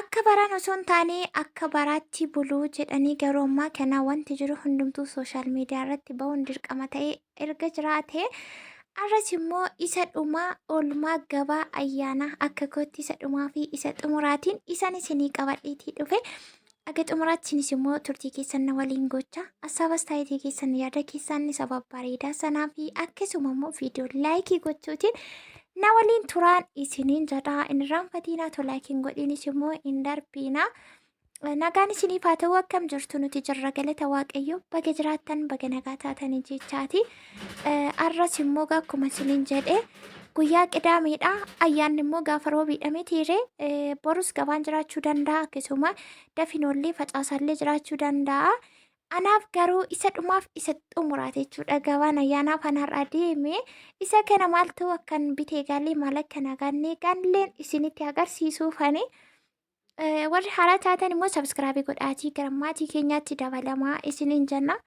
Akka baraan osoo hin taane akka baraatti buluu jedhanii garuu ammaa kana wanti jiru hundumtuu sooshaal miidiyaa irratti bahuun dirqama ta'ee erga jiraate arras immoo isa dhumaa oolmaa gabaa ayyaanaa akka kootti isa dhumaa fi isa xumuraatiin isan isinii qabadheetii dhufe. Aga xumuraatti isinis immoo turtii keessan na waliin gocha hassaaba astaayitii keessan yaada keessan isa babbareedaa sanaa fi akkasuma immoo viidiyoo laayikii gochuutiin na waliin turaan isiniin jedha. Hin irraanfatiinaa too laayikiin godhiinis immoo hin darbiinaa. Nagaan isiniif haa ta'u akkam jirtu nuti jirra galata waaqayyo baga jiraattan baga nagaa taatanii jechaati. Arras immoo akkuma isiniin jedhe guyyaa qidaameedha. Ayyaanni immoo gaafa roobiidha mitiire. Borus gabaan jiraachuu danda'a akkasuma dafinoollee facaasaallee jiraachuu danda'a. Anaaf garuu isa dhumaaf isa xumuraati jechuudha. Gabaan ayyaanaaf an har'a deeme isa kana maaltu akkan bitee galee maal akka naganne galleen isinitti agarsiisuufani. Warri haaraa taatan immoo sabskraabii godhaatii gara maatii keenyaatti dabalamaa isiniin jenna.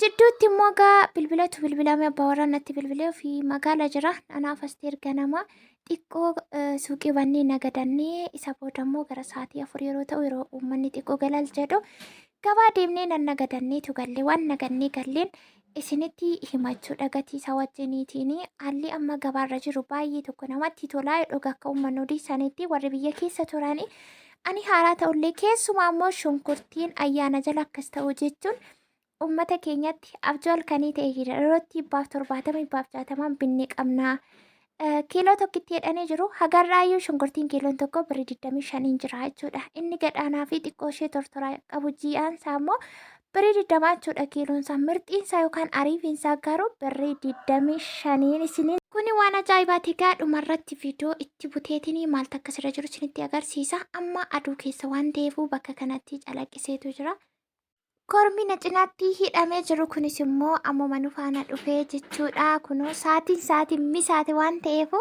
Jidduutti immoo gaa bilbilatu bilbilame abbaa warraa natti bilbilee ofii magaala jira. Anaaf Asteer ganama xiqqoo suuqii bannee nagadannee isa booda immoo gara sa'aatii 4 yeroo ta'u yeroo uummanni xiqqoo galal jedhu gabaa deemnee nan nagadanneetu galle waan nagannee galleen isinitti himachuudha gatii isaa wajjiniitiin haalli amma gabaarra jiru baay'ee tokko namatti tolaa dhuga akka uummanni odeessanitti warri biyya keessa turani ani haaraa ta'ullee keessumaa immoo shunkurtiin ayyaana jala akkas ta'u jechuun uummata keenyatti abjuu halkanii ta'e jira yerootti 170 160n binnee qabnaa. Kiiloo tokkitti jedhanii jiru. Hagarraayyuu shunkurtiin kiiloon tokko birrii 25 jira jechuudha. Inni gadhaanaa fi xiqqoo ishee tortoraa qabu ji'aan isaa immoo birrii 20 jechuudha kiiloon isaa. Mirxiin isaa yookaan ariifiin isaa garuu birrii 25 isiniin. Kuni waan ajaa'ibaati egaa dhumarratti viidiyoo itti buteetiin maaltu akka asirra jiru isinitti agarsiisa. Amma aduu keessa waan ta'eefuu bakka kanatti calaqqiseetu jira. Kormi na cinaatti hidhamee jiru kunis immoo ammuma nu faana dhufee jechuudha. Kunoo saatiin saatiin misaate waan ta'eef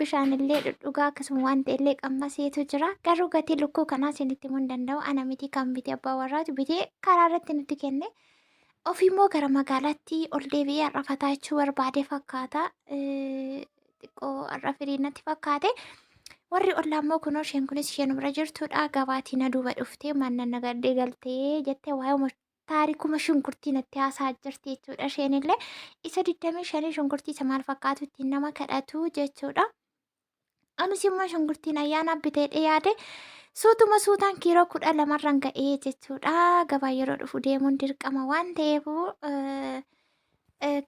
bishaan illee dhudhugaa akkasuma waan ta'e illee qammaseetu jira. Garuu gatii lukkuu kanaa isinitti himuu hin danda'u. Ana miti kan bite abbaa warraatu bitee karaa irratti nutti kenne. Ofii immoo gara magaalaatti ol deebi'ee har'a fataa jechuu barbaade fakkaata. Xiqqoo har'a firii natti fakkaate. Warri ollaa immoo kunoo isheen kunis isheen bira jirtudha. Gabaatii na duuba dhuftee manna nagadhee galtee jettee waa'ee taarikuma shunkurtii natti haasaa jirti jechuudha. Isheen illee isa 25 shunkurtii isa maal fakkaatu ittiin nama kadhatu jechuudha. Anis immoo shunkurtiin ayyaana bitee dhiyaate suutuma suutaan kiiloo 12rran ga'ee jechuudha. Gabaa yeroo dhufu deemuun dirqama waan ta'eef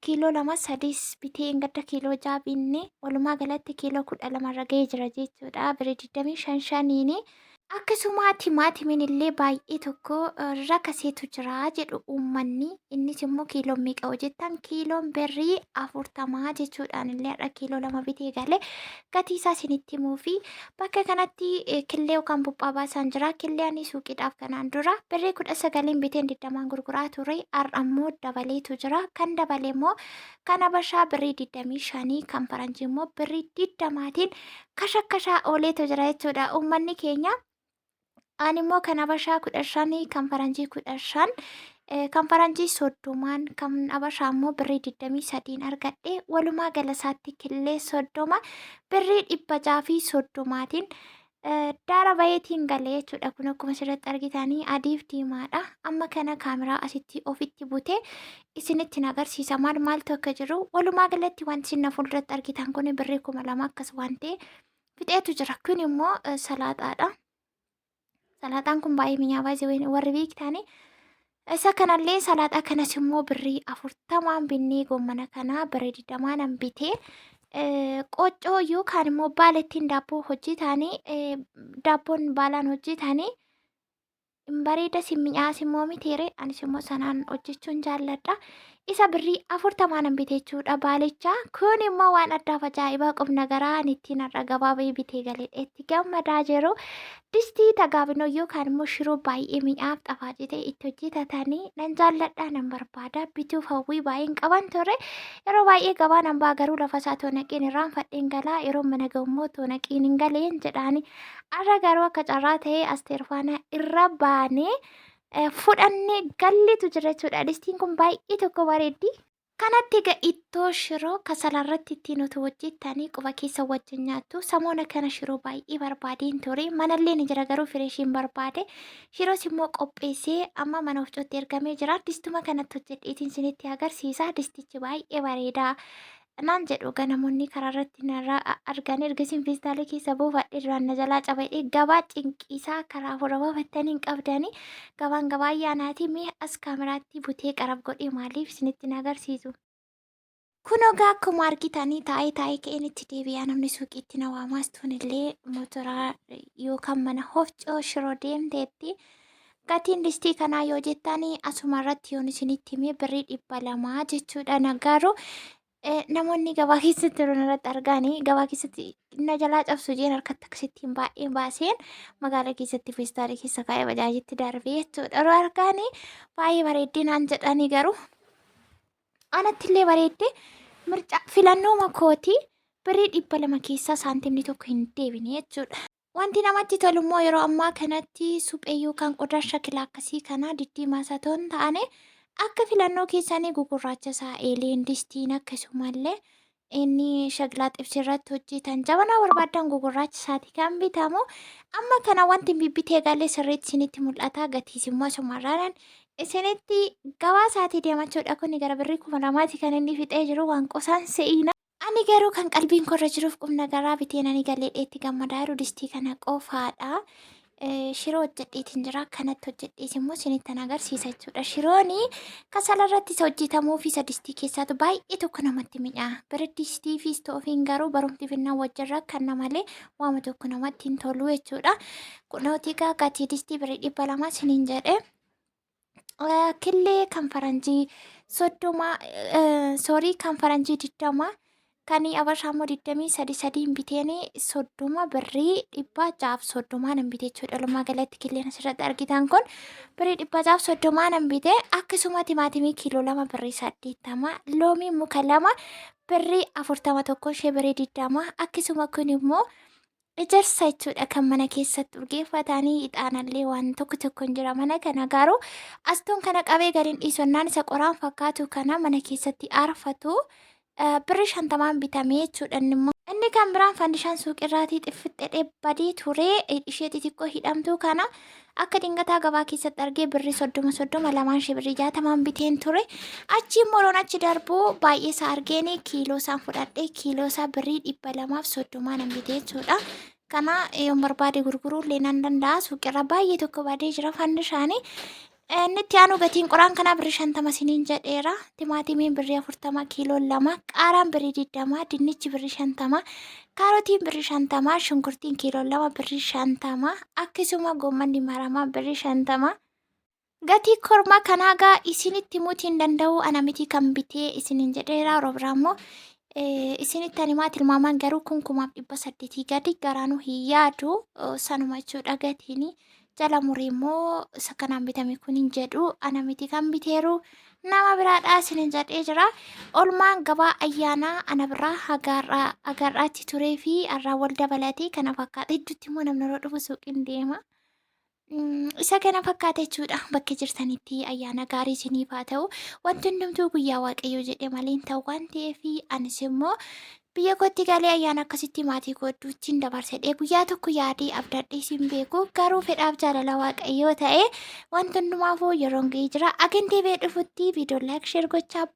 kiiloo 2 3s bitee gadda kiiloo 6 binne walumaa galatti kiiloo 12rra ga'ee jira jechuudha. Birrii 25 shaniini. Akkasuma timaatimiin illee baay'ee tokko rakaseetu jira jedhu uummanni. Innis immoo kiiloon meeqa hojjettan kiiloon birrii 40 jechuudhaan illee har'a kiiloo 2 bitee galee gatii isaa isinitti himuu fi bakka kanatti killee yookaan buphaa baasaan jira. Killee ani suuqiidhaaf kanaan dura birrii 19n biteen 20n gurguraa ture. Har'a immoo dabaleetu jira. Kan dabale immoo kan Habashaa birrii 25 kan faranjii immoo birrii 20tiin kashakkashaa ooleetu jira jechuudha. Uummanni keenya ani immoo kan Habashaa 15 kan faranjii 15 kan faranjii 30n kan Habashaa immoo birrii 23n argadhe walumaa galasaatti killee 30 birrii 630tiin daara bayeetiin galee jechuudha. Kun akkuma asirratti argitanii adiif diimaadha. Amma kana kaameraa asitti ofitti butee isinitti agarsiisa maal maaltu akka jiru. Walumaa galatti wanti isin na fuulduratti argitan kun birrii 2000 akkas waan ta'e fixeetu jira. Kun immoo salaaxaadha. Salaaxaan kun baay'ee mi'aawaa baay'ee warri beektanii. Isa kanallee salaaxaa kanas immoo birrii 40n binnee goommana kanaa birrii 20n bitee qoccoo yookaan immoo baala ittiin daabboo hojjetanii daabboon baalaan hojjetanii hin bareeda si mi'aas immoo mitiire anis immoo sanaan hojjechuun jaalladha. Isa birrii 40n bite jechuudha baalicha. Kun immoo waan addaaf ajaa'ibaa qubna garaa ani ittiin har'a gabaa bahee bitee galedha. Itti gammadaa jiru. Distii tagaabinoo yookaan immoo shiroo baay'ee mi'aaf xafaajii ta'e itti hojjetatanii nan jaalladha nan barbaada bituuf hawwii baay'een qaban ture. Yeroo baay'ee gabaa nan ba'a garuu lafa isaa toonaqiin irraanfadheen galaa yeroo mana ga'u immoo toonaqiin hin galeen jedhaani. Har'a garuu akka carraa ta'ee Asteer faana irra baanee fudhannee galletu jira jechuudha. Distiin kun baay'ee tokko bareeddi. Kanatti egaa ittoo shiroo kasalarratti ittiin utuu hojjettanii quba keessa wajjin nyaattu. Samoona kana shiroo baay'ee barbaadeen ture. Manallee ni jira garuu fireeshiin barbaade. Shiroos immoo qopheessee amma mana ofcootti ergamee jira. Distuma kanatti hojjedheetiin isinitti agarsiisa. Distichi baay'ee bareedaa. Naan jedhu egaa namoonni karaa irratti narraa argan ergasiin feestaalii keessa buufadhe duraan na jalaa cabadhe gabaa cinqiisaa karaa afura baafattanii hin qabdanii gabaan gabaa ayyaanaati mee as kaameraatti butee qarab godhee maaliif isinitti hin agarsiisu. Kun egaa akkuma argitanii taa'ee taa'ee ka'een itti deebi'aa namni suuqiitti na waamaas tunillee motoraa yookaan mana hofcoo shiroo deemteetti. Gatiin distii kanaa yoo jettanii asuma irratti yoon isinitti himee birrii 200 jechuudha. Na garuu namoonni gabaa keessatti yeroo irratti arganii gabaa keessatti na jalaa cabsu jeen harkatti akkasittiin baay'ee baaseen magaalaa keessatti feestaalii keessa kaa'ee bajaajitti darbee jechuudha. Yeroo arganii baay'ee bareeddee naan jedhanii garuu anatti illee bareeddee mirca filannooma kooti birrii 200 keessaa saantimni tokko hin deebine jechuudha. Wanti namatti tolu immoo yeroo ammaa kanatti suphee yookaan qodaa shakilaa akkasii kana diddiimaa isaa otoo hin taane akka filannoo keessanii gugurraacha isaa eeleen distiin akkasumallee inni shakilaa xibsii irratti hojjetan jabanaa barbaaddan gugurraacha isaati kan bitamu. Amma kana wanti bibbitee galee sirriitti isinitti mul'ata gatiis immoo asumarraan isinitti gabaa isaatii deemachuudha kuni gara birrii 2000ti kan inni fixee jiru waan qosaan se'iina. Ani garuu kan qalbiin korra jiruuf qubna garaa biteen ani galeedheetti gammadaa jiru distii kana qofaadha. Shiroo hojjedheetiin jira. Kanatti hojjedhees immoo isinittan agarsiisa jechuudha. Shiroon kasala irratti isa hojjetamuu fi isa distii keessaatu baay'ee tokko namatti mi'aa. Bira distii fi istoofiin garuu barumti finnaan wajjin rakkanna malee waama tokko namatti hin tolu jechuudha. Kunooti egaa gatii distii birrii 200 isiniin jedhe. Killee kan faranjii 30 soorii kan faranjii 20 kan abashaa immoo 23 sadiin biteen 30 birrii 630 nan bite jechuudha. Walumaa galatti killeen asirratti argitan kun birrii 630 nan bite. Akkasuma timaatimii kiiloo 2 birrii 80 loomii muka 2 birrii 40 tokko ishee birrii 20 akkasuma kun immoo Ejersa jechuudha kan mana keessatti urgeeffatanii ixaanallee waan tokko tokko hin jira mana kana garuu astoon kana qabee gadi hin dhiisonnaan isa qoraan fakkaatu kana mana keessatti aarfatu birri 50n bitamee jechuudha inni immoo. Inni kan biraan fandishaan suuqirraatii xiffixxedhee badii ture ishee xixiqqoo hidhamtuu kana akka dingataa gabaa keessatti argee birrii 30 30 lamaan ishee birrii 60n biteen ture. Achi immoo loon achi darbu baay'ee isaa argeen kiiloo isaan fudhadhe kiiloo isaa birrii 230 nan bitee jechuudha. Kana yoon barbaade gurguruu illee nan danda'a. Suuqirra baay'ee tokko badee jira fandishaanii. Inni itti aanu gatiin qoraan kanaa birrii 50 isiniin jedheera. Timaatimiin birrii 40 kiiloon 2, qaaraan birrii 20, dinnichi birrii 50, kaarotiin birrii 50, shunkurtiin kiiloon 2 birrii 50, akkasuma goommanni maramaa birrii 50. Gatii korma kanaa gaa isinitti himuutii hin danda'u ana miti kan bitee isiniin jedheera. Yeroo biraa immoo isinitti animaa tilmaamaan garuu kun 1800 gadi garaanuu hin yaadu sanuma jechuudha gatiin. Jala muree immoo isa kanaan bitame kun hin jedhu ana miti kan biteeru nama biraadha isinin jedhee jira. Olmaan gabaa ayyaanaa ana biraa hagaarraatti turee fi har'aa wal dabalatee kana fakkaata. Hedduutti immoo namni yeroo dhufu suuqiin deema. Isa kana fakkaata jechuudha. Bakka jirtanitti ayyaana gaarii isiniif haa ta'u. Wanti hundumtuu guyyaa Waaqayyoo jedhe malee hin ta'u waan ta'eef anis immoo Biyya kootti galee ayyaana akkasitti maatii koo hedduuttiin dabarsedhee guyyaa tokko yaadee abdadhees hin beeku. Garuu fedhaaf jaalala Waaqayyoo ta'ee wanti hundumaafuu yeroon ga'ee jira. Agan deebi'ee dhufutti viidiyoo laayik sheer gochaa.